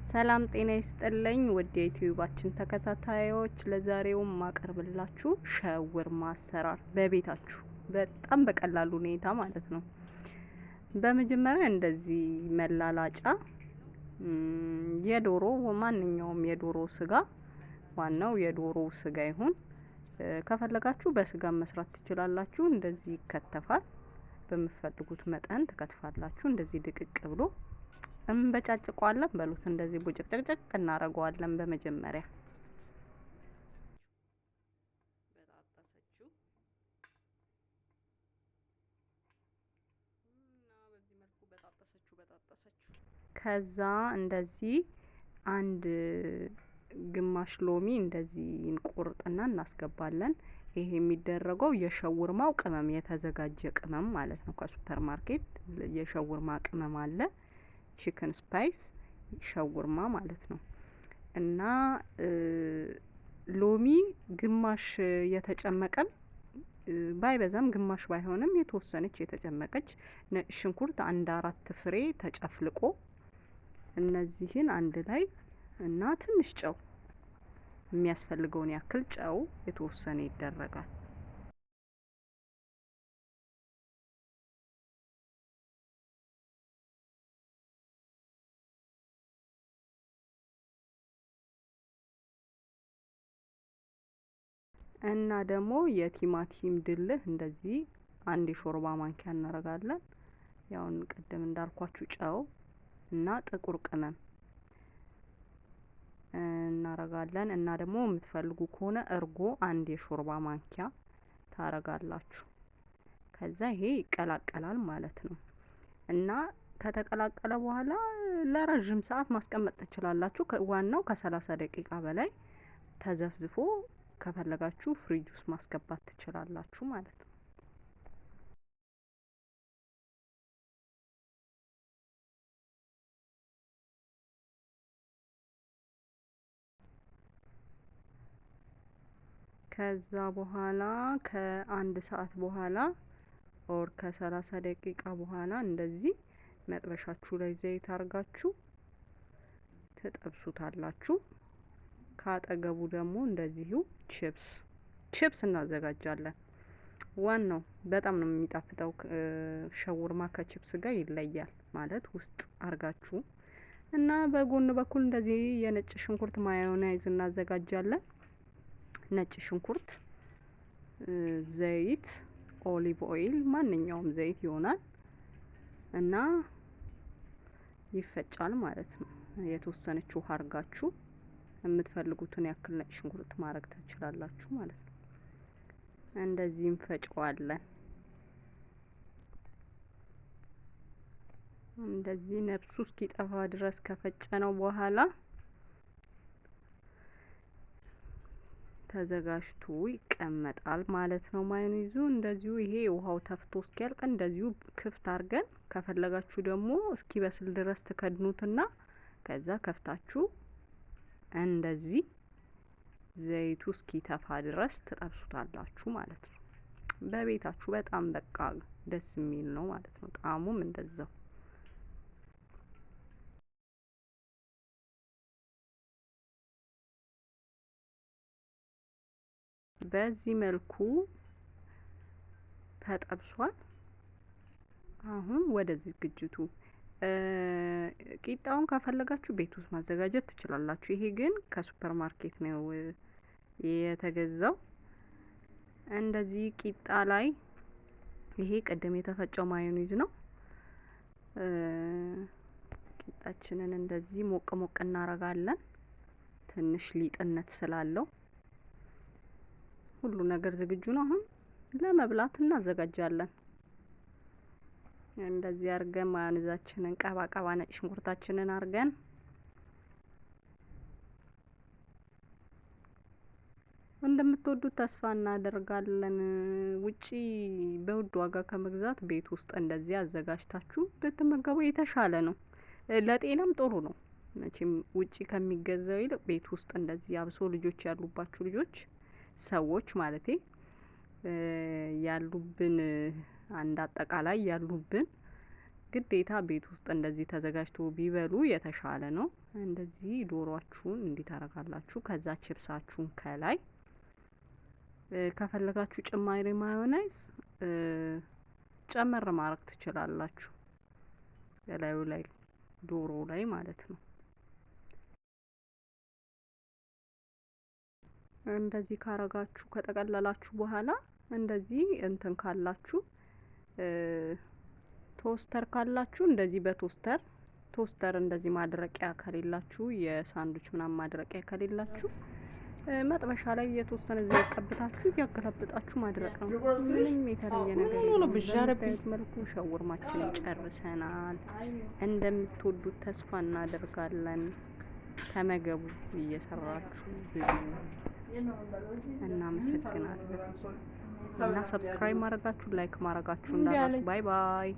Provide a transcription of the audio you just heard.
ሰላም ጤና ይስጥልኝ ውድ የዩቲዩባችን ተከታታዮች፣ ለዛሬው ማቀርብላችሁ ሸውርማ አሰራር በቤታችሁ በጣም በቀላሉ ሁኔታ ማለት ነው። በመጀመሪያ እንደዚህ መላላጫ የዶሮ፣ ማንኛውም የዶሮ ስጋ፣ ዋናው የዶሮ ስጋ ይሁን። ከፈለጋችሁ በስጋ መስራት ትችላላችሁ። እንደዚህ ይከተፋል። በምትፈልጉት መጠን ትከትፋላችሁ። እንደዚህ ድቅቅ ብሎ እንበጫጭቀዋለን በሉት። እንደዚህ ቡጭቅጭቅጭቅ እናደርገዋለን። በመጀመሪያ በጣጠሰችው እና በዚህ መልኩ በጣጠሰችው በጣጠሰችው። ከዛ እንደዚህ አንድ ግማሽ ሎሚ እንደዚህ እንቆርጥና እናስገባለን። ይሄ የሚደረገው የሸውርማው ቅመም፣ የተዘጋጀ ቅመም ማለት ነው። ከሱፐር ማርኬት የሸውርማ ቅመም አለ። Chicken spice ሸውርማ ማለት ነው። እና ሎሚ ግማሽ የተጨመቀም፣ ባይበዛም ግማሽ ባይሆንም የተወሰነች የተጨመቀች፣ ነጭ ሽንኩርት አንድ 4 ፍሬ ተጨፍልቆ፣ እነዚህን አንድ ላይ እና ትንሽ ጨው፣ የሚያስፈልገውን ያክል ጨው የተወሰነ ይደረጋል። እና ደግሞ የቲማቲም ድልህ እንደዚህ አንድ የሾርባ ማንኪያ እናደርጋለን። ያው ቅድም እንዳልኳችሁ ጨው እና ጥቁር ቅመም እናረጋለን። እና ደግሞ የምትፈልጉ ከሆነ እርጎ አንድ የሾርባ ማንኪያ ታረጋላችሁ። ከዛ ይሄ ይቀላቀላል ማለት ነው። እና ከተቀላቀለ በኋላ ለረዥም ሰዓት ማስቀመጥ ትችላላችሁ። ዋናው ከ30 ደቂቃ በላይ ተዘፍዝፎ ከፈለጋችሁ ፍሪጅ ውስጥ ማስገባት ትችላላችሁ ማለት ነው። ከዛ በኋላ ከአንድ ሰዓት በኋላ or ከ30 ደቂቃ በኋላ እንደዚህ መጥበሻችሁ ላይ ዘይት አርጋችሁ ትጠብሱታላችሁ። ካጠገቡ ደግሞ እንደዚሁ ቺፕስ እናዘጋጃለን። ዋናው በጣም ነው የሚጣፍጠው። ሸውርማ ከቺፕስ ጋር ይለያል ማለት ውስጥ አርጋችሁ። እና በጎን በኩል እንደዚህ የነጭ ሽንኩርት ማዮናይዝ እናዘጋጃለን። ነጭ ሽንኩርት፣ ዘይት፣ olive oil፣ ማንኛውም ዘይት ይሆናል እና ይፈጫል ማለት ነው። የተወሰነች ውሃ አርጋችሁ የምትፈልጉትን ያክል ነጭ ሽንኩርት ማድረግ ትችላላችሁ ማለት ነው። እንደዚህ እንፈጨዋለን። እንደዚህ ነፍሱ እስኪጠፋ ድረስ ከፈጨነው በኋላ ተዘጋጅቶ ይቀመጣል ማለት ነው። ማዮኔዙ እንደዚሁ ይሄ ውሃው ተፍቶ እስኪያልቅ እንደዚሁ ክፍት አድርገን፣ ከፈለጋችሁ ደግሞ እስኪበስል ድረስ ትከድኑትና ከዛ ከፍታችሁ እንደዚህ ዘይቱ እስኪተፋ ድረስ ትጠብሱታላችሁ ማለት ነው። በቤታችሁ በጣም በቃ ደስ የሚል ነው ማለት ነው። ጣዕሙም እንደዛው። በዚህ መልኩ ተጠብሷል። አሁን ወደ ዝግጅቱ፣ ቂጣውን ከፈለጋችሁ ቤት ውስጥ ማዘጋጀት ትችላላችሁ። ይሄ ግን ከሱፐር ማርኬት ነው የተገዛው። እንደዚህ ቂጣ ላይ ይሄ ቅድም የተፈጨው ማዮኔዝ ነው። ቂጣችንን እንደዚህ ሞቅ ሞቅ እናረጋለን። ትንሽ ሊጥነት ስላለው ሁሉ ነገር ዝግጁ ነው። አሁን ለመብላት እናዘጋጃለን። እንደዚህ አርገን ማዮኔዛችንን ቀባ ቀባ፣ ነጭ ሽንኩርታችንን አርገን እንደምትወዱት ተስፋ እናደርጋለን። ውጪ በውድ ዋጋ ከመግዛት ቤት ውስጥ እንደዚህ አዘጋጅታችሁ ብትመገቡ የተሻለ ነው። ለጤናም ጥሩ ነው። መቼም ውጪ ከሚገዛው ይልቅ ቤት ውስጥ እንደዚህ፣ አብሶ ልጆች ያሉባችሁ ልጆች ሰዎች ማለቴ ያሉብን፣ አንድ አጠቃላይ ያሉብን ግዴታ ቤት ውስጥ እንደዚህ ተዘጋጅቶ ቢበሉ የተሻለ ነው። እንደዚህ ዶሯችሁን እንዲህ ታረጋላችሁ። ከዛ ቺፕሳችሁን ከላይ ከፈለጋችሁ ጭማሪ ማዮናይዝ ጨመር ማድረግ ትችላላችሁ። በላዩ ላይ ዶሮ ላይ ማለት ነው። እንደዚህ ካረጋችሁ ከጠቀለላችሁ በኋላ እንደዚህ እንትን ካላችሁ toaster ካላችሁ እንደዚህ በ toaster እንደዚህ ማድረቂያ ከሌላችሁ የሳንዱች ምናምን ማድረቂያ ከሌላችሁ መጥበሻ ላይ የተወሰነ ዘይት ቀብታችሁ እያገላበጣችሁ ማድረቅ ነው። ምንም የተለየ ነገር የለውም። በምታዩት መልኩ ሸውርማችንን ጨርሰናል። እንደምትወዱት ተስፋ እናደርጋለን። ተመገቡ፣ እየሰራችሁ ብሉ። እናመሰግናለን። እና subscribe ማድረጋችሁ like ማድረጋችሁ እንዳትረሱ። Bye bye።